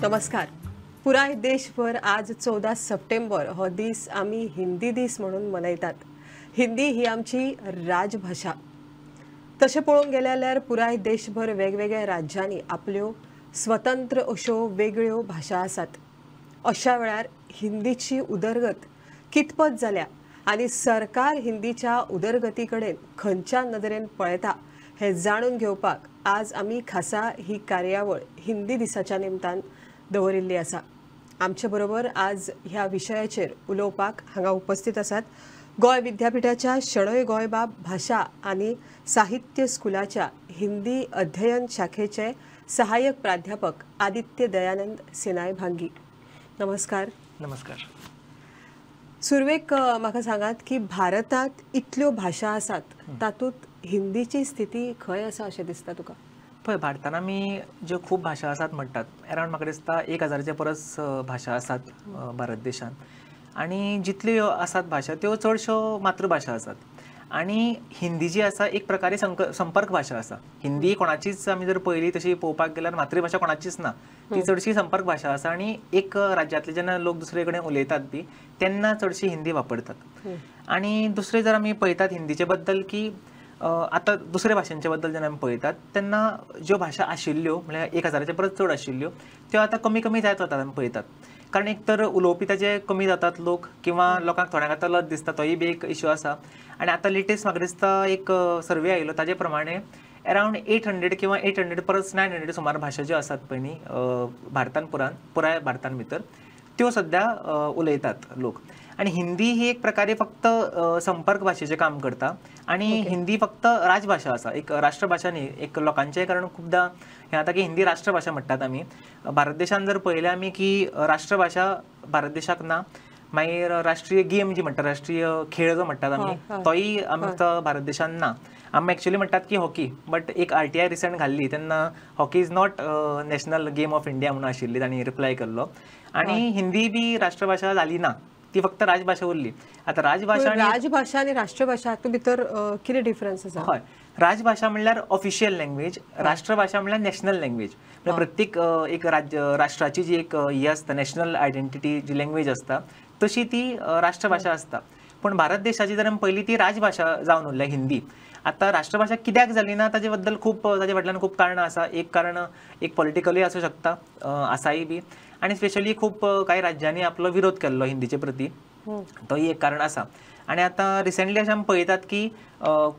नमस्कार. पुराय देशभर आज 14 सप्टेंबर हो दीस आमी हिंदी दीस म्हणून मनयतात. हिंदी ही आमची राजभाशा. तशें पळोवंक गेलें जाल्यार पुराय देशभर वेगवेगळ्या राज्यांनी आपल्यो स्वतंत्र अश्यो वेगळ्यो भाशा आसात. अशा वेळार हिंदीची उदरगत कितपत जाल्या आनी सरकार हिंदीच्या उदरगती कडेन खंयच्या नदरेन पळयता हें जाणून घेवपाक आज आमी खासा ही कार्यावळ हिंदी दिसाच्या निमतान दवरिल्ली आसा. आमचे बरोबर आज ह्या विशयाचेर उलोवपाक हांगा उपस्थित आसात गोंय विद्यापीठाच्या शणै गोंयबाब भाशा आनी साहित्य स्कुलाच्या हिंदी अध्ययन शाखेचे सहाय्यक प्राध्यापक आदित्य दयानंद सिनाय भांगी. नमस्कार. नमस्कार. सुरवेक म्हाका सांगात की भारतांत इतल्यो भाशा आसात तातूंत हिंदीची स्थिती खंय आसा अशें दिसता तुका? पळय, भारतान आमी ज्यो खूब भाशा आसात म्हणटात, अरावंड म्हाका दिसता 1000च्या परस भाशा आसात भारत देशांत. आनी जितल्यो आसात भाशा त्यो चडश्यो मातृभाशा आसात. आनी हिंदी जी आसा एक प्रकारे संपर्क भाशा आसा. हिंदी कोणाचीच आमी जर पळयली तशी पळोवपाक गेल्यार मातृभाशा कोणाचीच ना, ती चडशी संपर्क भाशा आसा. आनी एक राज्यांतले जेन्ना लोक दुसरे कडेन उलयतात बी तेन्ना चडशी हिंदी वापरतात. आनी दुसरें जर आमी पळयतात हिंदीचे बद्दल की आतां दुसऱ्या भाशेंचे बद्दल जेन्ना आमी पळयतात तेन्ना ज्यो भाशा आशिल्ल्यो म्हळ्यार 1000च्या परस चड आशिल्ल्यो त्यो आतां कमी कमी जायत वतात आमी पळयतात. कारण एक तर उलोवपी ताजे कमी जातात लोक, किंवा लोकांक थोड्यांक आतां लज दिसता, तोय बी एक इश्यू आसा. आनी आतां लेटेस्ट म्हाका दिसता एक सर्वे आयलो ताजे प्रमाणे अरावंड 800 किंवा 800 परस 900 सुमार भाशा ज्यो आसात पळय न्ही भारतान पुराय भारतान भितर त्यो सद्या उलयतात लोक. आनी हिंदी ही एक प्रकारे फक्त संपर्क भाशेचें काम करता. आनी हिंदी फक्त राजभाशा आसा, एक राष्ट्रभाशा न्ही. एक लोकांचें कारण खुबदां हें जाता की हिंदी राष्ट्रभाशा म्हणटात आमी. भारत देशान जर पळयलें आमी की राष्ट्रभाशा भारत देशाक ना, मागीर राष्ट्रीय गेम जी म्हणटात, राष्ट्रीय खेळ जो म्हणटात आमी तोय आमचो भारत देशान ना. आमी एक्चुअली म्हणटात की हॉकी, बट एक RTI recent घाल्ली तेन्ना hockey is not national game of India म्हणून आशिल्ली तांणी रिप्लाय केल्लो. आनी हिंदी बी राष्ट्रभाशा जाली ना, ती फक्त राजभाशा उरली. आतां राजभाशा राजभाशा आनी राष्ट्रभाशा हातूंत भितर कितें डिफरन्स आसा? हय, राजभाशा म्हणल्यार ऑफिशियल लँग्वेज, राष्ट्रभाशा म्हणल्यार नॅशनल लँग्वेज. म्हळ्यार प्रत्येक एक राज्य राष्ट्राची जी एक ही आसता नॅशनल आयडेंटिटी जी लँग्वेज आसता तशी ती राष्ट्रभाशा आसता. पूण भारत देशाची जर आमी पळयली ती राजभाशा जावन उरल्या हिंदी. आतां राष्ट्रभाशा कित्याक जाली ना ताजे बद्दल खूब ताजे फाटल्यान खूब कारणां आसा. एक कारण एक पॉलिटिकलूय आसूं शकता, आसाय बी. आनी स्पेशली खूब कांय राज्यांनी आपलो विरोध केल्लो हिंदीचे प्रती, तोय एक कारण आसा. आनी आतां रिसेंटली अशें आमी पळयतात की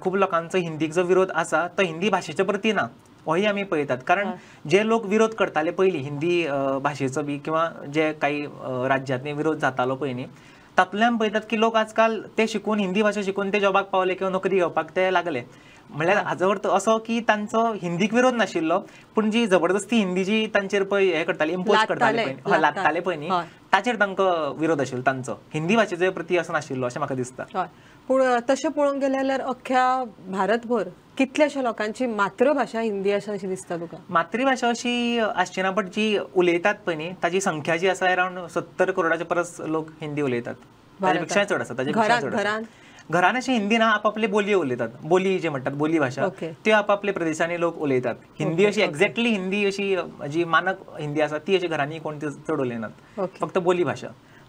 खूब लोकांचो हिंदीक जो विरोध आसा तो हिंदी भाशेचे प्रती ना, होय आमी पळयतात. कारण जे लोक विरोध करताले पयलीं हिंदी भाशेचो बी किंवा जे कांय राज्यांतनी विरोध जातालो पळय न्ही, तातूंतल्यान आमी पळयतात की लोक आजकाल ते शिकून हिंदी भाशा शिकून ते जॉबाक पावले किंवा नोकरी घेवपाक ते लागले. म्हणल्यार हाजो अर्थ असो की तांचो हिंदीक विरोध नाशिल्लो, पूण जी जबरदस्ती हिंदी जी तांचेर पळय हें करताली, इम्पोज करताले पळय, लादताले पळय न्ही, ताचेर तांकां विरोध आशिल्लो तांचो, हिंदी भाशेचे प्रती असो नाशिल्लो अशें म्हाका दिसता. हय, पूण तशें पळोवंक गेलें जाल्यार अख्ख्या भारतभर कितल्याश्या लोकांची मातृभाशा हिंदी आसा अशी दिसता तुका? मातृभाशा अशी आसची ना, बट जी उलयतात पळय न्ही ताजी संख्या जी आसा अरावंड 70 करोडाच्या परस लोक हिंदी उलयतात, ताजे पेक्षाय चड आसा. ताजे पेक्षाय चड आसा. घरान अशी हिंदी ना, आपापली बोलयो उलयतात, बोली जे म्हणटात बोली भाशा त्यो आपापले प्रदेशांनी लोक उलयतात. हिंदी अशी एक्झॅक्टली हिंदी अशी जी मानक हिंदी आसा ती अशी घरांनी कोण चड उलयनात, फक्त बोली भाशा.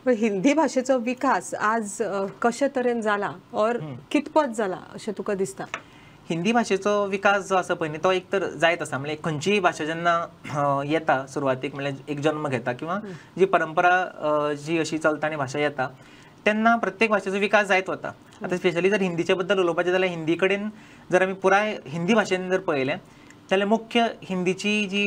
हिंदी भाशेचो विकास आज कशे तरेन जाला और कितपत जाला अशें तुका दिसता? हिंदी भाशेचो विकास जो आसा पळय न्ही तो एक तर जायत आसा. म्हणल्यार खंयचीय भाशा जेन्ना येता सुरवातीक, म्हणल्यार एक जन्म घेता किंवा जी परंपरा जी अशी चलता आनी भाशा येता तेन्ना प्रत्येक भाशेचो विकास जायत वता. आतां स्पेशली जर हिंदीचे बद्दल उलोवपाचें जाल्यार हिंदी कडेन जर आमी पुराय हिंदी भाशेन जर पळयलें जाल्यार मुख्य हिंदीची जी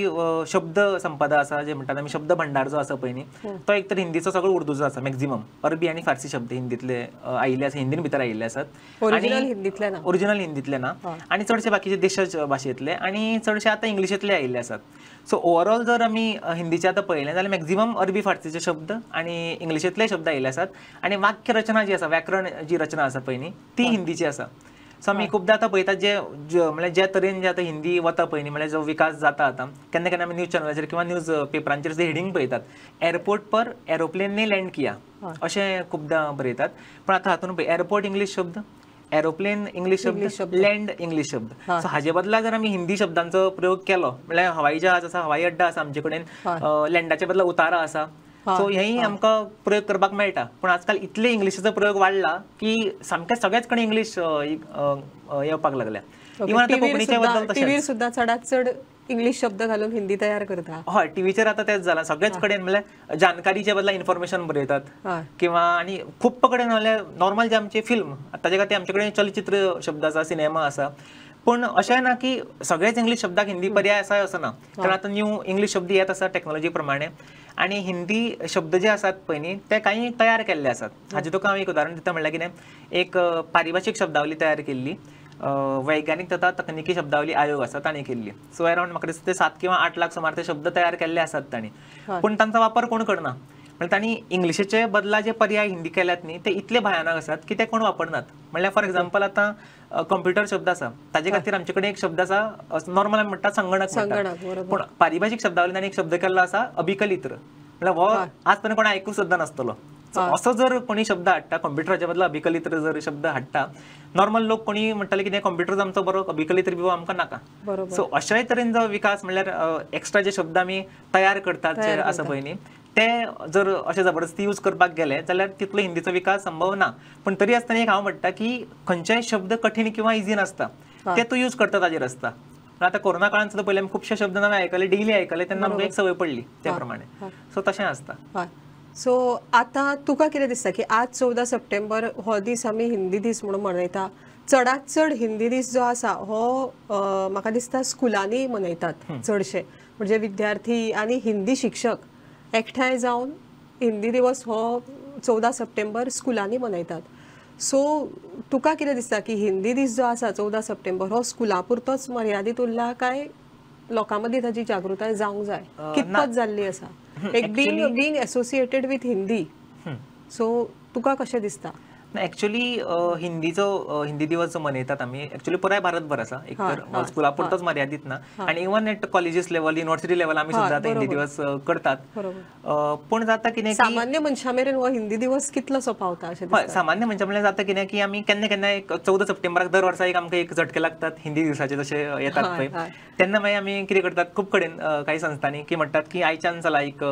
शब्द संपदा आसा, जे म्हणटात आमी शब्द भंडार जो आसा पळय न्ही, तो एक तर हिंदीचो सगळो उर्दूचो आसा. मॅक्झिमम अरबी आनी फारसी शब्द हिंदीतले आयिल्ले आसा, हिंदीन भितर आयिल्ले आसात, ओरिजिनल हिंदीतले ना, ओरिजिनल हिंदीतले ना, आनी चडशे बाकीचे देशाच्या भाशेंतले आनी चडशे आतां इंग्लिशींतले आयिल्ले आसात. सो ओवरऑल जर आमी हिंदीचे आतां पळयलें जाल्यार मॅक्झिमम अरबी फारसीचे शब्द आनी इंग्लिशींतले शब्द आयिल्ले आसात. आनी वाक्य रचना जी आसा, व्याकरण जी रचना आसा पळय न्ही ती हिंदीची आसा. सो आमी खुबदां आतां पळयतात जे म्हणल्यार ज्या तरेन जे आतां हिंदी वता पळय न्ही, म्हणल्यार जो विकास जाता आतां, केन्ना केन्ना आमी न्यूज चॅनलाचेर किंवा न्यूज पेपरांचेर जे हेडींग पळयतात, एअरपोर्ट पर एरोप्लेन ने लँड किया अशें खुबदां बरयतात. पूण आतां हातून पळय एअरपोर्ट इंग्लीश शब्द, एरोप्लेन इंग्लीश शब्द, लँड इंग्लीश शब्द. सो हाजे बदला जर आमी हिंदी शब्दांचो प्रयोग केलो म्हळ्यार हवाई जहाज आसा, हवाई अड्डा आसा आमचे कडेन, लँडाच्या बदला उतारा आसा, सो हेंय आमकां प्रयोग करपाक मेळटा. पूण आजकाल इतले इंग्लिशीचो प्रयोग वाडला की सामकें सगळ्याच कडेन इंग्लीश येवपाक लागल्या. इवन आतां कोंकणीच्या बद्दल टीव्हीर सुद्दां चडात चड इंग्लीश शब्द घालून हिंदी तयार करता. हय, टीव्हीचेर आतां तेंच जालां सगळेच कडेन, म्हणल्यार जानकारीच्या बदला इन्फॉर्मेशन बरयतात किंवा आनी खूब कडेन म्हणल्यार नॉर्मल जे आमचे फिल्म ताजे खातीर आमचे कडेन चलचित्र शब्द आसा, सिनेमा आसा. पूण अशें ना की सगळेच इंग्लीश शब्दाक हिंदी पर्याय आसा असो ना, कारण आतां न्यू इंग्लीश शब्द येत आसा टॅक्नोलॉजी प्रमाणे आनी हिंदी शब्द जे आसात पळय न्ही ते कांय तयार केल्ले आसात. हाजें तुका हांव एक उदाहरण दिता, म्हणल्यार कितें, एक पारिभाशीक शब्दावली तयार केल्ली वैज्ञानिक तथा तकनिकी शब्दावली आयोग आसा तांणी केल्ली. सो अरावंड म्हाका दिसता ते 7 किंवा 8 लाख सुमार ते शब्द तयार केल्ले आसात तांणी, पूण तांचो वापर कोण करना. म्हणल्यार तांणी इंग्लिशीचे बदला जे पर्याय हिंदी केल्यात न्ही ते इतले भयानक आसात की ते कोण वापरनात. म्हणल्यार फॉर एग्जाम्पल आतां कंप्युटर शब्द आसा ताजे खातीर आमचे कडेन एक शब्द आसा नॉर्मल आमी म्हणटात संगणक, पूण पारिभाशीक शब्दावली तांणी एक शब्द केल्लो आसा अभिकलित्र, म्हणल्यार हो आज पर्यंत कोण आयकूंक सुद्दां नासतलो. असो जर कोणी शब्द हाडटा कंप्युटराच्या बदला अभिकलित्र जर शब्द हाडटा, नॉर्मल लोक कोणी म्हणटाले कितें कंप्युटर आमचो बरो, अभिकलित्र बी आमकां नाका. सो अशाय तरेन जो विकास म्हणल्यार एक्स्ट्रा जे शब्द आमी तयार करतात जे आसा पळय न्ही ते जर अशें जबरदस्ती यूज करपाक गेले जाल्यार तितलो हिंदीचो विकास संभव ना. पूण तरी आसतना एक हांव म्हणटा की खंयचेय शब्द कठीण किंवा इजी नासता, ते तूं यूज करता ताजेर आसता. आतां कोरोना काळान सुद्दां पयलीं आमी खुबशे शब्द नवे आयकले, डेली आयकले, तेन्ना आमकां एक संवय पडली त्या प्रमाणे. सो तशें आसता. सो आतां तुका कितें दिसता की आज 14 सप्टेंबर हो दीस आमी हिंदी दीस म्हणून मनयता, चडात चड हिंदी दीस जो आसा हो म्हाका दिसता स्कुलांनी मनयतात चडशे, म्हणजे विद्यार्थी आनी हिंदी शिक्षक एकठांय जावन हिंदी दिवस हो 14 सप्टेंबर स्कुलांनी मनयतात. सो तुका कितें दिसता की हिंदी दीस जो आसा 14 सप्टेंबर हो स्कुला पुरतोच मर्यादीत उरला काय लोकां मदीं ताजी जागृताय जावंक जाय, कितपत जाल्ली आसा एक being associated with Hindi, so तुका कशें दिसता? ना, एक्चुअली हिंदीचो हिंदी दिवस जो मनयतात आमी एक्चुअली पुराय भारतभर आसा, एक तर स्कुला पुरतोच मर्यादीत ना, आनी even at colleges level, university level आमी सुद्दां आतां हिंदी दिवस करतात. पूण जाता कितें सामान्य मनशां मेरेन हो हिंदी दिवस कितलोसो पावता अशें? हय, सामान्य मनशां म्हणल्यार जाता कितें की आमी केन्ना केन्ना एक 14 सप्टेंबराक दर वर्सा एक आमकां एक झटके लागतात हिंदी दिवसाचे जशे येतात पळय, तेन्ना मागीर आमी कितें करतात खूब कडेन काही संस्थांनी की म्हणटात की आयच्यान चला एक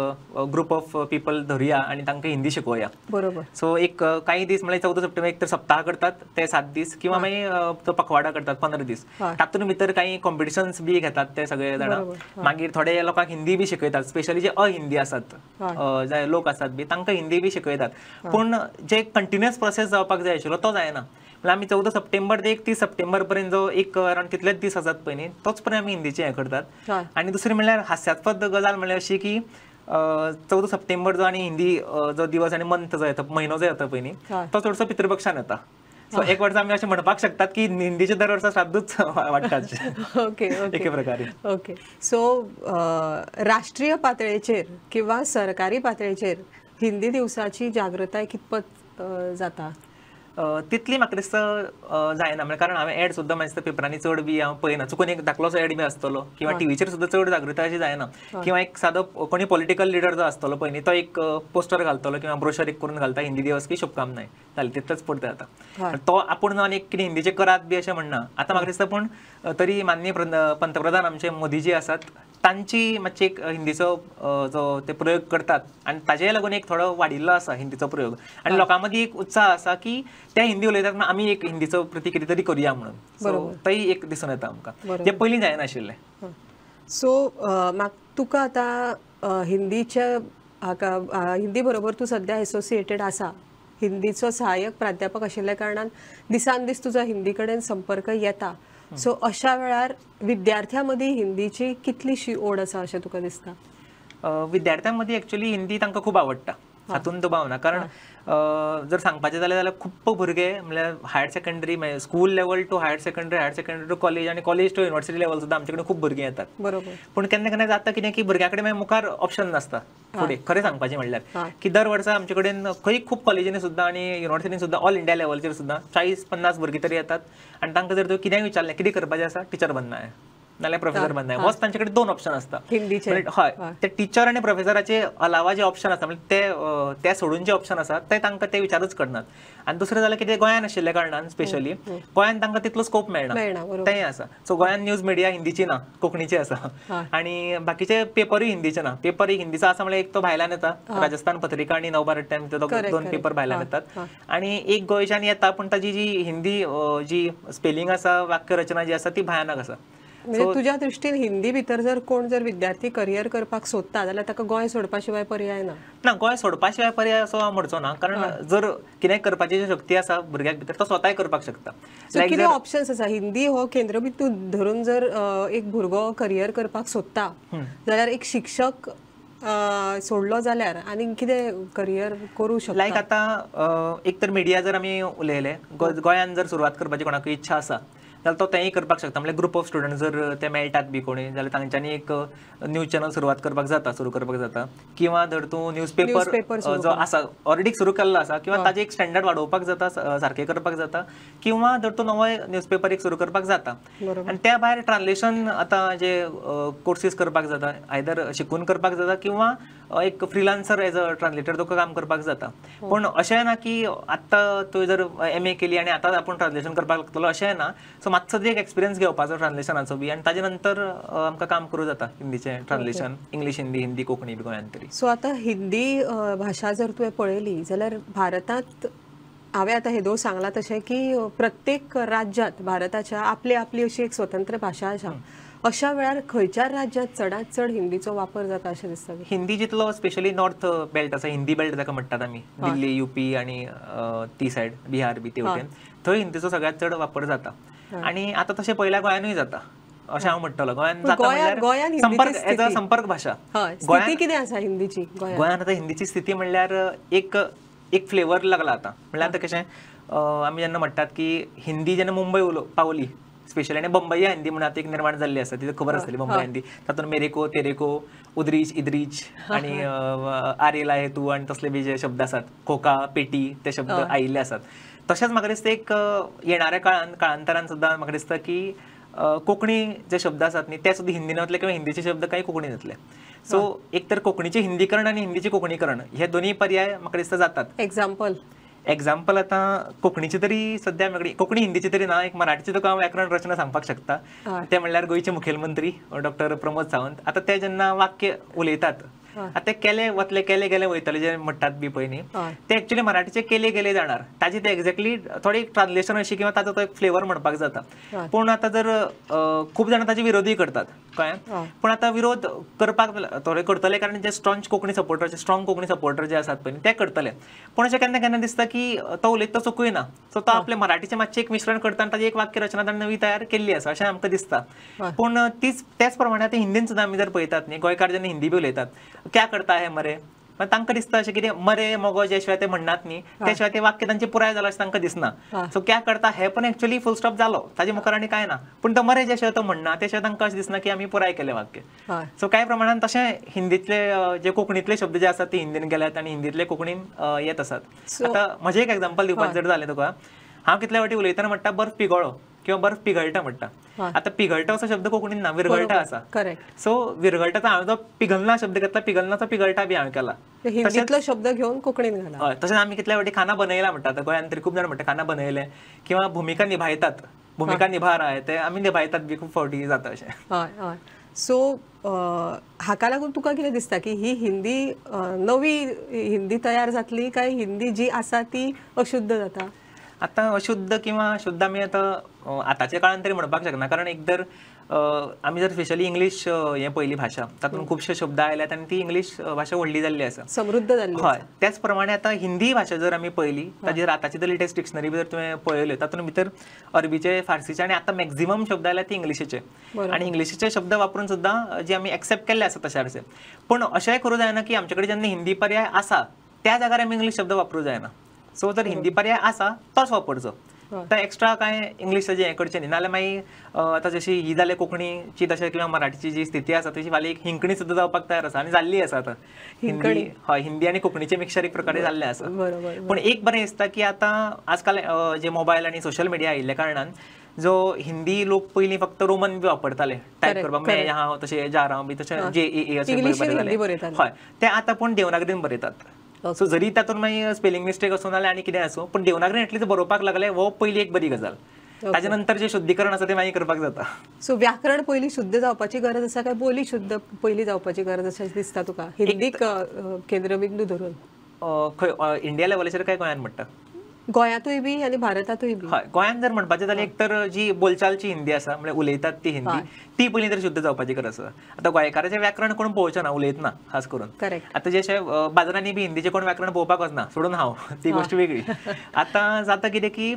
ग्रुप ऑफ पीपल धरुया आनी तांकां हिंदी शिकोवया. बरोबर. सो एक काही दीस म्हणल्यार 14 सप्टेंबर एक तर सप्ताह करतात ते 7 दीस किंवा मागीर तो पखवाडा करतात 15 दीस, तातूंत भितर काही कॉम्पिटिशन्स बी घेतात ते सगळे जाण, मागीर थोडे लोकांक हिंदी बी शिकयतात, स्पेशली जे अहिंदी आसात जे लोक आसात बी तांकां हिंदी बी शिकयतात. पूण जे कंटिन्युअस प्रोसेस जावपाक जाय आशिल्लो तो जायना. म्हणल्यार आमी 14 सप्टेंबर ते 31 सप्टेंबर पर्यंत जो एक अरावंड तितलेच दीस आसात पळय न्ही तोच पर्यंत आमी हिंदीचें हें करतात. आनी दुसरें म्हणल्यार हास्यास्पद गजाल म्हणल्यार अशी की 14 सप्टेंबर जो आनी हिंदी जो दिवस आनी मंथ जो येता, म्हयनो जो येता पळय न्ही तो चडसो पितृपक्षान येता. सो एक वर्सा आमी अशें म्हणपाक शकतात की हिंदीचे दर वर्सा श्राद्धूच वाडटात. ओके, एके प्रकारे. ओके, सो राष्ट्रीय पातळेचेर किंवा सरकारी पातळेचेर हिंदी दिवसाची जागृताय कितपत जाता? तितली म्हाका दिसता जायना, म्हणल्यार कारण हांवें एड सुद्दां म्हाका दिसता पेपरांनी चड बी हांव पळयना, चुकून एक धाकलोसो एड बी आसतलो किंवा टिवीचेर सुद्दां चड जागृताय अशी जायना, किंवा एक सादो कोणी पॉलिटिकल लिडर जो आसतलो पळय न्ही तो एक पोस्टर घालतलो किंवा ब्रोशर एक करून घालता हिंदी दिवस की शुभकामनाय, जालें तितलेंच पुरतें जाता. तो आपूण जावन एक कितें हिंदीचें करात बी अशें म्हणना. आतां म्हाका दिसता पूण तरी माननीय पंतप्रधान आमचे मोदीजी आसात तांची मातशी एक हिंदीचो जो ते प्रयोग करतात आनी ताजेय लागून एक थोडो वाडिल्लो आसा हिंदीचो प्रयोग, आनी लोकां मदीं एक उत्साह आसा की ते हिंदी उलयतात म्हणून आमी एक हिंदीचो प्रती कितें तरी करुया म्हणून. सो तेय एक दिसून येता आमकां, जें पयलीं जायनाशिल्लें. सो म्हाका तुका आतां हिंदीच्या हाका हिंदी बरोबर तूं सद्या एसोसिएटेड आसा, हिंदीचो सहाय्यक प्राध्यापक आशिल्ल्या कारणान दिसान दीस तुजो हिंदी कडेन संपर्क येता, सो अशा वेळार विद्यार्थ्यां मदीं हिंदीची कितलीशी ओड आसा अशें तुका दिसता? विद्यार्थ्यां मदीं एक्चुअली हिंदी तांकां खूब आवडटा, हातूंत दुबाव ना. कारण जर सांगपाचें जाल्यार जाल्यार खूब भुरगे म्हणल्यार हायर सेकंडरी म्हणजे school level to higher secondary, higher secondary to college आनी कॉलेज टू युनिवर्सिटी लेवल सुद्दां आमचे कडेन खूब भुरगीं येतात. बरोबर. पूण केन्ना केन्ना जाता कितें की भुरग्यां कडेन मागीर मुखार ऑप्शन नासता फुडें. खरें सांगपाचें म्हणल्यार की दर वर्सा आमचे कडेन खंय खूब कॉलेजींनी सुद्दां आनी युनिवर्सिटीन सुद्दां ऑल इंडिया लेवलचेर सुद्दां 40-50 भुरगीं तरी येतात आनी तांकां जर तुवें कितेंय विचारलें कितें करपाचें आसा, टिचर बनना है. नाल्यार प्रोफेसर बनना है. होच तांचे कडेन दोन ऑप्शन आसता हिंदीचे. हय, ते टिचर आनी प्रोफेसराचे अलावा जे ऑप्शन आसता म्हणजे ते सोडून जे ऑप्शन आसा ते तांकां ते विचारूच करनात. आनी दुसरें जाल्यार कितें गोंयान आशिल्ल्या कारणान स्पेशली गोंयान तांकां तितलो स्कोप मेळना, तेंय आसा. सो गोंयान न्यूज मिडिया हिंदीची ना, कोंकणीची आसा आनी बाकीचे पेपरूय हिंदीचे ना. पेपर हिंदीचो आसा म्हळ्यार एक तो भायल्यान येता, राजस्थान पत्रिका आनी नवभारत टायम्स, दोन पेपर भायल्यान येतात आनी एक गोंयच्यान येता, पूण ताजी जी हिंदी जी स्पेलिंग आसा, वाक्य रचना जी आसा ती भयानक आसा. म्हणजे तुज्या दृष्टीन हिंदी भितर जर कोण जर विद्यार्थी करियर करपाक सोदता जाल्यार ताका गोंय सोडपा शिवाय पर्याय ना? ना, गोंय सोडपा शिवाय पर्याय असो हांव म्हणचो ना, कारण जर कितें करपाची शक्ती आसा भुरग्याक भितर तो स्वताय करपाक शकता. कितें ऑप्शन्स आसा? हिंदी हो केंद्रबिंदू धरून जर एक भुरगो करियर करपाक सोदता जाल्यार एक शिक्षक सोडलो जाल्यार आनी कितें करियर करूं शकता? लायक आतां एक तर मिडिया जर आमी उलयले, गोंयान जर सुरवात करपाची कोणाकूय इच्छा आसा जाल्यार तो तेंय करपाक शकता. म्हणजे ग्रुप ऑफ स्टुडंट जर ते मेळटात बी कोणी जाल्यार तांच्यांनी एक न्यूज चॅनल सुरवात करपाक जाता, सुरू करपाक जाता. किंवा धर तूं न्यूज पेपर जो आसा ऑलरेडी सुरू केल्लो आसा किंवा ताजें एक स्टँडर्ड वाडोवपाक जाता, सारकें करपाक जाता, किंवा धर तूं नवो न्यूज पेपर एक सुरू करपाक जाता. आनी त्या भायर ट्रान्सलेशन आतां जे कोर्सीस करपाक जाता, आयदर शिकून करपाक जाता किंवा एक फ्रिलान्सर एज अ ट्रान्सलेटर तुका काम करपाक जाता. पूण अशें ना की आत्तां तुवें जर एम ए केली आनी आतां आपूण ट्रान्सलेशन करपाक लागतलो अशें ना. सो मातसो एक एक्सपिरियन्स घेवपाचो ट्रान्सलेशनाचो बी आनी ताजे नंतर आमकां काम करूं जाता हिंदीचें ट्रान्सलेशन, इंग्लीश हिंदी, हिंदी कोंकणी बी गोंयांत तरी. सो आतां हिंदी भाशा जर तुवें पळयली जाल्यार भारतांत हांवें आतां हेदोळ सांगलां तशें की प्रत्येक राज्यांत भारताच्या आपली आपली अशी एक स्वतंत्र भाशा आसा. अशा वेळार खंयच्या राज्यांत चडांत चड हिंदीचो वापर जाता अशें दिसता? हिंदी जितलो स्पेशली नॉर्थ बेल्ट आसा, हिंदी बेल्ट जाका म्हणटात आमी, दिल्ली, युपी आनी ती सायड बिहार बी ते वटेन, थंय हिंदीचो सगळ्यांत चड वापर जाता. आनी आतां तशें पळयल्यार गोंयानूय जाता अशें हांव म्हणटलो. गोंयान जाता म्हणल्यार संपर्क एज अ संपर्क भाशा. स्थिती कितें आसा हिंदीची गोंयान? आतां हिंदीची स्थिती म्हणल्यार एक एक फ्लेवर लागला आतां. म्हणल्यार आतां कशें आमी जेन्ना म्हणटात की हिंदी जेन्ना मुंबय पावली स्पेशली, आनी बंबईया हिंदी म्हणून आतां एक निर्माण जाल्ली आसा, ती खबर आसतली बंबई हिंदी, तातूंत मेरेको, तेरेको, उद्रीच, इद्रीच आनी आरेला हे तूं आनी तसले बी जे शब्द आसात, खोका, पेटी, ते शब्द आयिल्ले आसात. तशेंच म्हाका दिसता एक येणाऱ्या काळान काळांतरान सुद्दां म्हाका दिसता की कोंकणी जे शब्द आसात न्ही ते सुद्दां हिंदीन वतले किंवा हिंदीचे शब्द कांय कोंकणीन येतले. सो एक तर कोंकणीचें हिंदीकरण आनी हिंदीचें कोंकणीकरण हे दोनूय पर्याय म्हाका दिसता जातात. एग्जाम्पल? एग्जाम्पल आतां कोंकणीची तरी सद्या म्हाका कोंकणी हिंदीची तरी ना, एक मराठीची तुका हांव व्याकरण रचना सांगपाक शकता. ते म्हणल्यार गोंयचे मुखेलमंत्री डॉक्टर प्रमोद सावंत. आतां ते जेन्ना वाक्य उलयतात, आतां ते केले वतले, केले गेले वयतले जे म्हणटात बी पळय न्ही, ते एक्चुअली मराठीचे केले गेले जाणार, ताजे ते एक्झॅक्टली थोडी ट्रान्सलेशन अशी किंवा ताजो तो एक फ्लेवर म्हणपाक जाता. पूण आतां जर खूब जाणां ताजे विरोधूय करतात, कळ्ळें, पूण आतां विरोध करपाक थोडे करतले कारण जे strong Konkani supporter, strong Konkani supporter जे आसात पळय ते करतले. पूण अशें केन्ना केन्ना दिसता की तो उलयता तो चुकूय ना, सो तो आपले मराठीचें मातशें एक मिश्रण करता आनी ताजी एक वाक्य रचना ताणें नवी तयार केल्ली आसा अशें आमकां दिसता. पूण तीच तेच प्रमाणे आतां हिंदीन सुद्दां आमी जर पळयतात न्ही, गोंयकार जेन्ना हिंदी बी उलयतात, क्या करता है मरे, तांकां दिसता अशें कितें मरे मगो जे शिवाय ते म्हणनात न्ही त्या शिवाय ते वाक्य तांचें पुराय जालां अशें तांकां दिसना. सो क्या करता हे पण एक्चुअली फुल स्टॉप जालो, ताजे मुखार आनी कांय ना, पूण तो मरे जे शिवाय तो म्हणना त्या शिवाय तांकां अशें दिसना की आमी पुराय केलें वाक्य. सो कांय प्रमाणान तशें हिंदीतले जे कोंकणीतले शब्द जे आसात ते हिंदीन गेल्यात आनी हिंदीतले कोंकणीन येत आसात. आतां म्हजें एक एग्जाम्पल दिवपाक जर जालें तुका, हांव कितल्या फावटी उलयतना म्हणटा बर्फ पिगळो किंवा बर्फ पिघळटा म्हणटा. आतां पिघळटा असो शब्द कोंकणीन ना, विरघळटा आसा. करेक्ट. सो विरघळटाचो हांवें जो पिघलना शब्द घेतला, पिघलनाचो पिघळटा बी हांवें केला, हिंदीतलो शब्द घेवन कोंकणीन घाला. हय, तशेंच आमी कितल्या फावटी खाना बनयला म्हणटा. आतां गोंयांत तरी खूब जाण म्हणटा खाना बनयलें किंवा भुमिका निभायतात, भुमिका निभा रहा है, ते आमी निभायतात बी खूब फावटी जाता अशें. हय हय. सो हाका लागून तुका कितें दिसता की ही हिंदी नवी हिंदी तयार जातली काय हिंदी जी आसा ती अशुद्ध जाता? आतां अशुद्ध किंवा शुद्ध आमी आतां आतांच्या काळान तरी म्हणपाक शकना, कारण एक तर आमी जर स्पेशली इंग्लीश हें पयली भाशा तातूंत खुबशे शब्द आयल्यात आनी ती इंग्लीश भाशा व्हडली जाल्ली आसा, समृद्ध जाल्ली. हय, त्याच प्रमाणे आतां हिंदी भाशा जर आमी पळयली, ताजेर आतांची जर लेटेस्ट डिक्शनरी बी जर तुवें पळयल्यो तातूंत भितर अरबीचे, फार्सीचे आनी आतां मॅक्झिमम शब्द आयल्यात ते इंग्लिशीचे, आनी इंग्लिशीचे शब्द वापरून सुद्दां जे आमी एक्सेप्ट केल्ले आसा तशे आसा. पूण अशेंय करूं जायना की आमचे कडेन जेन्ना हिंदी पर्याय आसा त्या जाग्यार आमी इंग्लीश शब्द वापरूं जायना. सो जर हिंदी पर्याय आसा तोच वापरचो, तर एक्स्ट्रा कांय इंग्लिशाचें हें करचें न्ही. नाजाल्यार मागीर आतां जशी ही जाल्या कोंकणीची तशें किंवा मराठीची जी स्थिती आसा तशी फाल्यां एक हिंकणी सुद्दां जावपाक तयार आसा आनी जाल्ली आसा आतां हिंदी. हय, हिंदी आनी कोंकणीचें मिक्सचर एक प्रकारे जाल्लें आसा. पूण एक बरें दिसता की आतां आजकाल जे मोबायल आनी सोशल मिडिया आयिल्ल्या कारणान जो हिंदी लोक पयलीं फक्त रोमन बी वापरताले टायप करपाक, मैं यहाँ तशें जा रहा हूं बी तशें जे ए ए अशें बरयताले, हय ते आतां पूण देवनागरीन बरयतात. सो जरी तातूंत मागीर स्पेलिंग मिस्टेक आसूं नाल्यार आनी कितें आसूं, पूण देवनागरीन एटलीस्ट बरोवपाक लागले हो पयली एक बरी गजाल. ताजे नंतर जे शुद्धीकरण आसा ते मागीर करपाक जाता. सो व्याकरण पयलीं शुद्ध जावपाची गरज आसा काय बोली शुद्ध पयलीं जावपाची गरज आसा दिसता तुका हिंदीक केंद्रबिंदू धरून? खंय इंडिया लेवलाचेर काय गोंयांत म्हणटा? गोंयांतूय बी आनी भारतांतूय बी. हय, गोंयांत जर म्हणपाचें जाल्यार एक तर जी बोलचालची हिंदी आसा म्हणजे उलयतात ती हिंदी ती पयलीं तर शुद्ध जावपाची गरज आसा. आतां गोंयकाराचें व्याकरण कोण पळोवचें ना उलयतना खास करून. आतां जशें बाजारांनी बी हिंदीचें कोण व्याकरण पळोवपाक वचना, सोडून हांव ती गोश्ट वेगळी. आतां जाता कितें की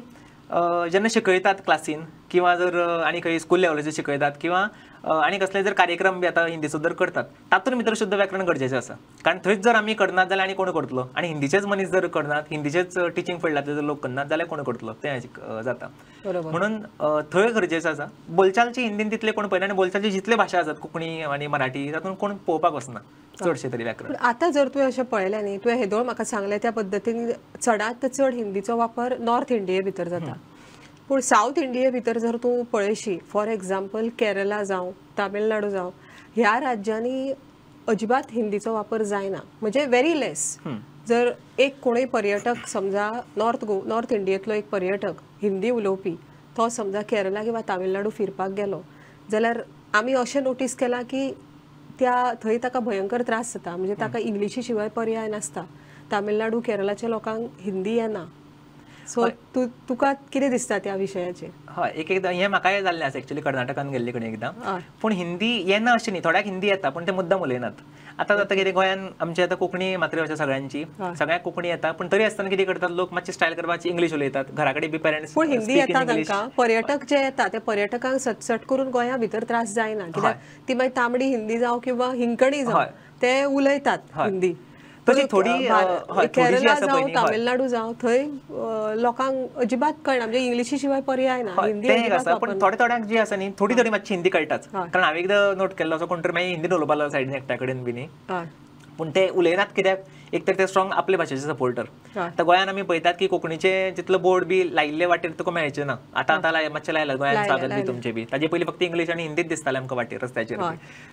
जेन्ना शिकयतात क्लासीन किंवा जर आनी खंय स्कूल लेवलाचेर शिकयतात किंवा आनी कसले जर कार्यक्रम बी आतां हिंदीचो जर करतात तातूंत भितर शुद्ध व्याकरण गरजेचें आसा, कारण थंयच जर आमी करनात जाल्यार आनी कोण करतलो, आनी हिंदीचेच मनीस जर करनात, हिंदीचेच टिचींग फिल्डांतले जर लोक करनात जाल्यार कोण करतलो, तें जाता. म्हणून थंय गरजेचें आसा. बोलचालची हिंदीन तितले कोण पळयना आनी बोलचालची जितले भाशा आसात कोंकणी आनी मराठी तातूंत कोण पळोवपाक वचना चडशे तरी व्याकरण. आतां जर तुवें अशें पळयलें न्ही, तुवें हेदोळ म्हाका सांगलें त्या पद्दतीन चडांत चड हिंदीचो वापर नॉर्थ इंडिये भितर जाता, पूण सावथ इंडिये भितर जर तूं पळयशी, फॉर एग्जाम्पल केरला जावं तामिळनाडू जावं, ह्या राज्यांनी अजिबात हिंदीचो वापर जायना, म्हणजे व्हेरी लेस. जर एक कोणूय पर्यटक समजा नॉर्थ इंडियेंतलो एक पर्यटक हिंदी उलोवपी तो समजा केरला किंवा तामिळनाडू फिरपाक गेलो जाल्यार आमी अशें नोटीस केलां की त्या थंय ताका भयंकर त्रास जाता, म्हणजे ताका इंग्लिशी शिवाय पर्याय नासता. तामिळनाडू केरलाच्या लोकांक हिंदी येना. सो तुका कितें दिसता त्या विशयाचेर? हय, एक एकदां हें म्हाकाय जाल्लें आसा एक्चुअली कर्नाटकान गेल्ले कडेन एकदां, पूण हिंदी येना अशें न्ही, थोड्याक हिंदी येता पूण ते मुद्दाम उलयनात. आतां जाता कितें गोंयान आमची आतां कोंकणी मातृभाशा सगळ्यांची, सगळ्यांक कोंकणी येता, पूण तरी आसतना कितें करतात लोक मातशी स्टायल करपाची इंग्लीश उलयतात घरा कडेन बी पेरंट्स. पूण हिंदी येता तांकां, पर्यटक जे येता ते पर्यटकांक सटसट करून गोंया भितर त्रास जायना, कित्याक ती मागीर तांबडी हिंदी जावं किंवा हिंकणी जावं ते उलयतात हिंदी. थोडी केरला जावं तामिळनाडू जावं थंय लोकांक अजिबात कळना, म्हणजे इंग्लिशी शिवाय पर्याय ना, हिंदी. पण थोडे थोड्यांक जी आसा न्ही थोडी थोडी मातशी हिंदी कळटाच, कारण हांवें एकदां नोट केल्लो असो कोण तरी मागीर हिंदीन उलोवपाक लागलो सायडीन एकट्या कडेन बी न्ही, पूण ते उलयनात कित्याक एक तर ते स्ट्रॉंग आपले भाशेचे सपोर्टर. आतां गोंयान आमी पळयतात की कोंकणीचे जितलो बोर्ड बी लायिल्ले वाटेर तुका मेळचे ना, आतां आतां मातशें लायला गोंयान स्वागत बी तुमचें बी, ताजे पयलीं फक्त इंग्लीश आनी हिंदीत दिसतालें आमकां वाटेर रस्त्याचेर.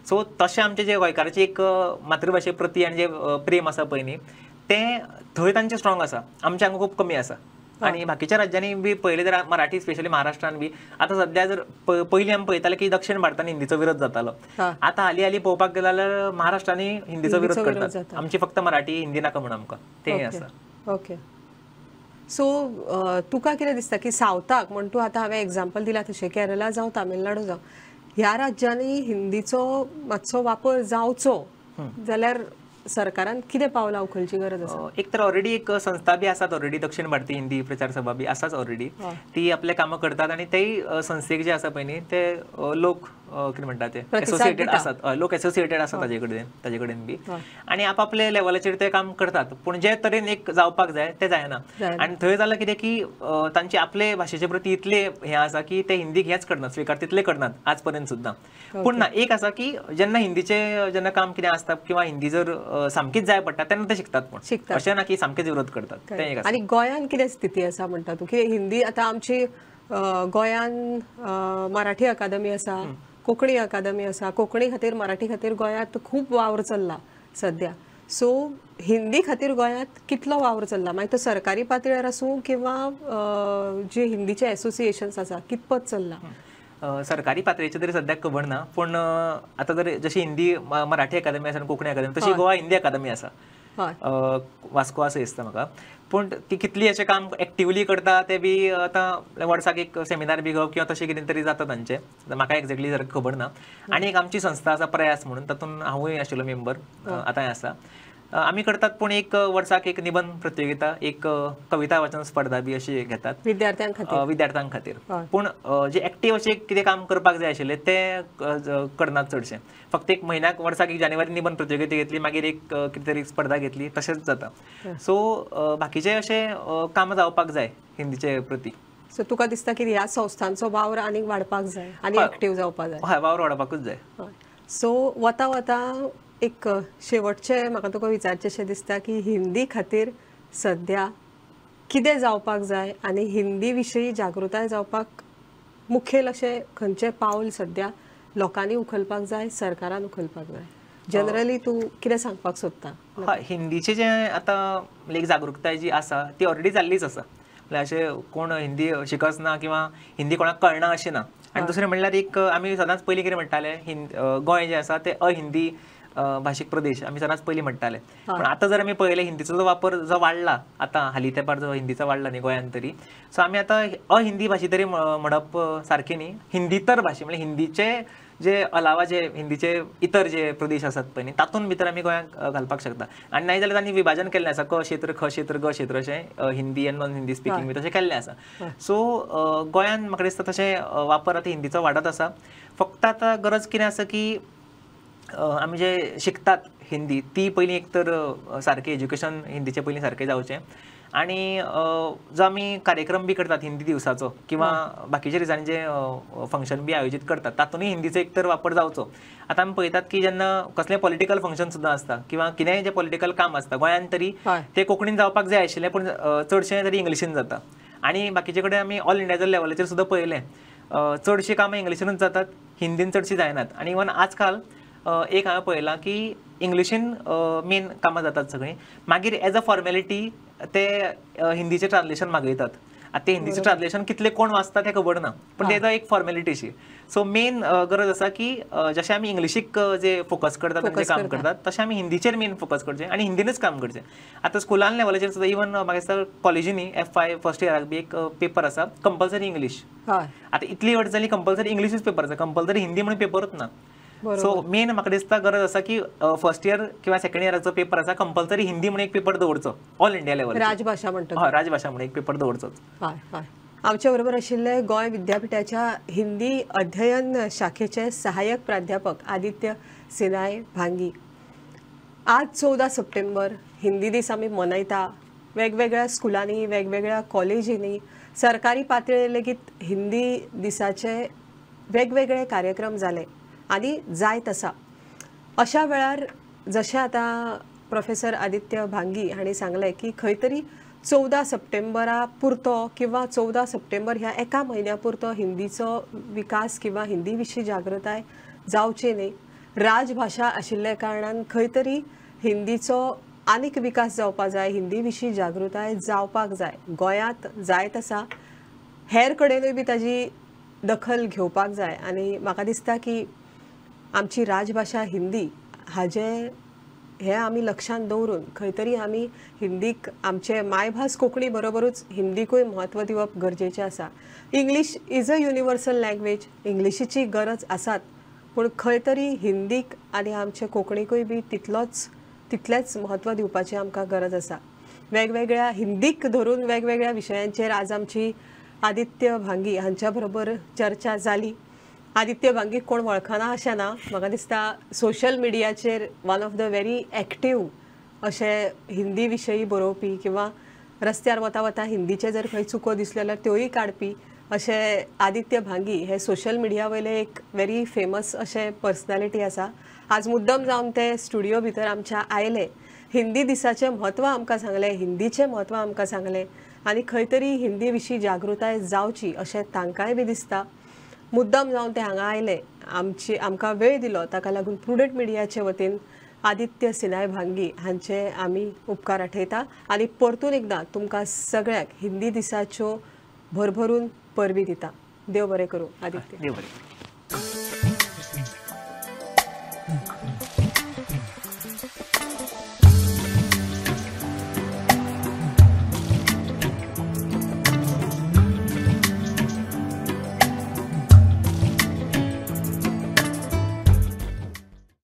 सो तशें आमचे जे गोंयकाराची एक मातृभाशे प्रती आनी जे प्रेम आसा पळय न्ही तें थंय तांचें स्ट्रॉंग आसा, आमच्या हांगा खूब कमी आसा. आनी बाकीच्या राज्यांनी बी पळयलें जाल्यार मराठी स्पेशली महाराष्ट्रान बी आतां सद्या जर पयलीं आमी पळयताले की दक्षिण भारतान हिंदीचो विरोध जातालो, आतां हालीं हालीं पळोवपाक गेले जाल्यार महाराष्ट्रांनी हिंदीचो विरोध करतात, आमची फक्त मराठी हिंदी नाका म्हूण आमकां तें आसा. ओके, सो तुका कितें दिसता की सावथाक म्हण तूं आतां हांवें एग्जाम्पल दिलां तशें केरला जावं तामिळनाडू जावं ह्या राज्यांनी हिंदीचो मातसो वापर जावचो जाल्यार सरकारान कितें पावलां उखलची गरज आसा? एक तर ऑलरेडी एक संस्था बी आसात ऑलरेडी, दक्षिण भारतीय हिंदी प्रचार सभा बी आसाच ऑलरेडी, ती आपले कामां करतात आनी तेय संस्थेक जे आसा पळय न्ही ते लोक कितें म्हणटा ते एसोसिएटेड आसात, लोक एसोसिएटेड आसात ताजे कडेन बी, आनी आपापले लेवलाचेर ते काम करतात. पूण जे तरेन एक जावपाक जाय तें जायना, आनी थंय जालां कितें की तांचे आपले भाशेचे प्रती इतले हें आसा की ते हिंदीक हेंच करनात, स्विकार तितले करनात आज पर्यंत सुद्दां. पूण ना एक आसा की जेन्ना हिंदीचें जेन्ना काम कितें आसता किंवा हिंदी जर सामकीच जाय पडटा तेन्ना ते शिकतात, पूण अशें ना की सामकेच विरोध करतात. तें एक आसा. आनी गोंयांत कितें स्थिती आसा म्हणटा तूं की हिंदी आतां आमची गोंयांत मराठी अकादमी आसा, कोंकणी अकादमी आसा, कोंकणी खातीर मराठी खातीर गोंयांत खूब वावर चल्ला सद्या. सो हिंदी खातीर गोंयांत कितलो वावर चल्ला, मागीर तो सरकारी पातळेर आसूं किंवा जे हिंदीचे एसोसिएशन्स आसा कितपत चल्ला? सरकारी पातळेचेर तरी सद्याक खबर ना, पूण आतां जर जशी हिंदी मराठी अकादमी आसा आनी कोंकणी अकादमी तशी गोवा हिंदी अकादमी आसा वास्को आसा दिसता म्हाका, पूण ती कितली अशें काम एक्टिवली करता ते बी आतां वर्साक एक सेमिनार बी घेवप किंवा तशें कितें तरी जाता तांचें, म्हाका एक्झॅक्टली सारकें खबर ना. आनी एक आमची संस्था आसा प्रयास म्हणून, तातूंत हांवूय आशिल्लो मेंबर, आतांय आसा. आमी करतात, पूण एक वर्साक एक निबंद प्रतियोगिता, एक कविता वाचन स्पर्धा बी अशी घेतात विद्यार्थ्यां खातीर, विद्यार्थ्यां खातीर. पूण जे एक्टीव अशें कितें काम करपाक जाय आशिल्लें तें करनात चडशें, फक्त एक म्हयन्याक वर्साक एक जानेवारी निबंद प्रतियोगिता घेतली, मागीर एक कितें तरी स्पर्धा घेतली, तशेंच जाता. सो बाकीचे अशें कामां जावपाक जाय हिंदीचे प्रती. सो तुका दिसता की ह्या संस्थांचो वावर आनीक वाडपाक जाय आनी एक्टीव जावपाक जाय? हय, वावर वाडपाकूच जाय. सो वता वता एक शेवटचें म्हाका तुका विचारचें दिसता की हिंदी खातीर सद्या कितें जावपाक जाय आनी हिंदी विशयी जागृताय जावपाक मुखेल अशें खंयचें पावल सद्या लोकांनी उखलपाक जाय, सरकारान उखलपाक जाय? जनरली तूं कितें सांगपाक सोदता? हय, हिंदीचें जें आतां एक जागृताय जी आसा ती ऑलरेडी जाल्लीच आसा. म्हणल्यार अशें कोण हिंदी शिकच ना किंवा हिंदी कोणाक कळना अशें ना. आनी दुसरें म्हणल्यार एक आमी सदांच पयलीं कितें म्हणटाले, गोंय जें आसा तें अहिंदी भाशीक प्रदेश आमी सदांच पयलीं म्हणटाले. पण आतां जर आमी पळयलें हिंदीचो जो वापर जो वाडला आतां हालीं तेंपार जो हिंदीचो वाडला न्ही गोंयांत तरी, सो आमी आतां अहिंदी भाशी तरी म्हणप सारकें न्ही, हिंदीतर भाशे म्हणल्यार हिंदीचे जे अलावा जे हिंदीचे इतर जे प्रदेश आसात पळय न्ही तातूंत भितर आमी गोंयांक घालपाक शकता. आनी नाय जाल्यार तांणी विभाजन केल्लें आसा, क क्षेत्र, ख क्षेत्र, ग क्षेत्र अशें हिंदी आनी नॉन हिंदी स्पिकींग बी तशें केल्लें आसा. सो गोंयांत म्हाका दिसता तशें वापर आतां हिंदीचो वाडत आसा. फक्त आतां गरज कितें आसा की आमी जे शिकतात हिंदी ती पयलीं एक तर सारकें एज्युकेशन हिंदीचें पयलीं सारकें जावचें, आनी जो आमी कार्यक्रम बी करतात हिंदी दिवसाचो किंवा बाकीच्या दिसांनी जे फंक्शन बी आयोजीत करतात तातूंतय हिंदीचो एक तर वापर जावचो. आतां आमी पळयतात की जेन्ना कसलें पॉलिटिकल फंक्शन सुद्दां आसता किंवा कितेंय जें पॉलिटिकल काम आसता गोंयांत तरी तें कोंकणीन जावपाक जाय आशिल्लें, पूण चडशें तरी इंग्लिशीन जाता. आनी बाकीचे कडेन आमी ऑल इंडियाच्या लेवलाचेर सुद्दां पळयलें चडशीं कामां इंग्लिशीनूच जातात, हिंदीन चडशीं जायनात. आनी इवन आजकाल एक हांवें पळयलां की इंग्लिशीन मेन कामां जातात सगळीं, मागीर एज अ फॉर्मेलिटी ते हिंदीचें ट्रान्सलेशन मागयतात. आतां ते हिंदीचें ट्रान्सलेशन कितले कोण वाचता तें खबर ना, पूण तेजो एक फॉर्मेलिटीशी. सो मेन गरज आसा की जशें आमी इंग्लिशीक जे फोकस करतात आनी जे काम करतात तशें आमी हिंदीचेर मेन फोकस करचें आनी हिंदीनूच काम करचें. आतां स्कुलान लेवलाचेर सुद्दां इवन म्हाका दिसता कॉलेजींनी F5 first इयराक बी एक पेपर आसा कंपल्सरी इंग्लीश. आतां इतली वर्स जाली कंपल्सरी इंग्लिशूच पेपर आसा, कंपल्सरी हिंदी म्हणून पेपरूच ना. सो मेन म्हाका दिसता गरज आसा की फर्स्ट इयर किंवा सेकंड इयराचो पेपर आसा कंपल्सरी हिंदी म्हणून एक पेपर दवरचो ऑल इंडिया लेवल, राजभाशा म्हणटा, हय राजभाशा म्हणून एक पेपर दवरचोच. हय हय. आमच्या बरोबर आशिल्ले गोंय विद्यापीठाच्या हिंदी अध्ययन शाखेचे सहाय्यक प्राध्यापक आदित्य सिनाय भांगी. आज 14 सप्टेंबर हिंदी दीस आमी मनयता. वेगवेगळ्या स्कुलांनी, वेगवेगळ्या कॉलेजींनी, सरकारी पातळेर लेगीत हिंदी दिसाचे वेगवेगळे कार्यक्रम जाले आनी जायत आसा. अशा वेळार जशें आतां प्रोफेसर आदित्य भांगी हांणी सांगलें की खंय तरी 14 सप्टेंबरा पुरतो किंवा 14 सप्टेंबर ह्या एका म्हयन्या पुरतो हिंदीचो विकास किंवा हिंदी विशीं जागृताय जावची न्ही. राजभाशा आशिल्ल्या कारणान खंय तरी हिंदीचो आनीक विकास जावपाक जाय, हिंदी विशीं जागृताय जावपाक जाय. गोंयांत जायत आसा, हेर कडेनूय बी ताजी दखल घेवपाक जाय. आनी म्हाका दिसता की आमची राजभाशा हिंदी हाजें हें आमी लक्षांत दवरून खंय तरी आमी हिंदीक, आमचे मायभास कोंकणी बरोबरूच हिंदीकूय म्हत्व दिवप गरजेचें आसा. English is a universal language, इंग्लिशीची गरज आसात, पूण खंय तरी हिंदीक आनी आमचे कोंकणीकूय बी तितलेंच म्हत्व दिवपाची आमकां गरज आसा. वेगवेगळ्या हिंदीक धरून वेगवेगळ्या विशयांचेर आज आमची आदित्य भांगी हांच्या बरोबर चर्चा जाली. आदित्य भांगी कोण वळखना अशें ना, म्हाका दिसता सोशल मिडियाचेर one of the very active अशें हिंदी विशयी बरोवपी किंवा रस्त्यार वता वता हिंदीचे जर खंय चुको दिसल्यो जाल्यार त्योय काडपी अशें आदित्य भांगी हे सोशल मिडिया वयले एक व्हेरी फेमस अशें पर्सनॅलिटी आसा. आज मुद्दम जावन ते स्टुडियो भितर आमच्या आयले, हिंदी दिसाचें म्हत्व आमकां सांगलें, हिंदीचें म्हत्व आमकां सांगलें आनी खंय तरी हिंदी विशीं जागृताय जावची अशें तांकांय बी दिसता. मुद्दम जावन ते हांगा आयले, आमकां वेळ दिलो, ताका लागून प्रुडंट मिडियाचे वतीन आदित्य सिनाय भांगी हांचे आमी उपकार आठयता आनी परतून एकदां तुमकां सगळ्यांक हिंदी दिसाच्यो भरभरून परबी दिता. देव बरें करूं आदित्य. देव बरें.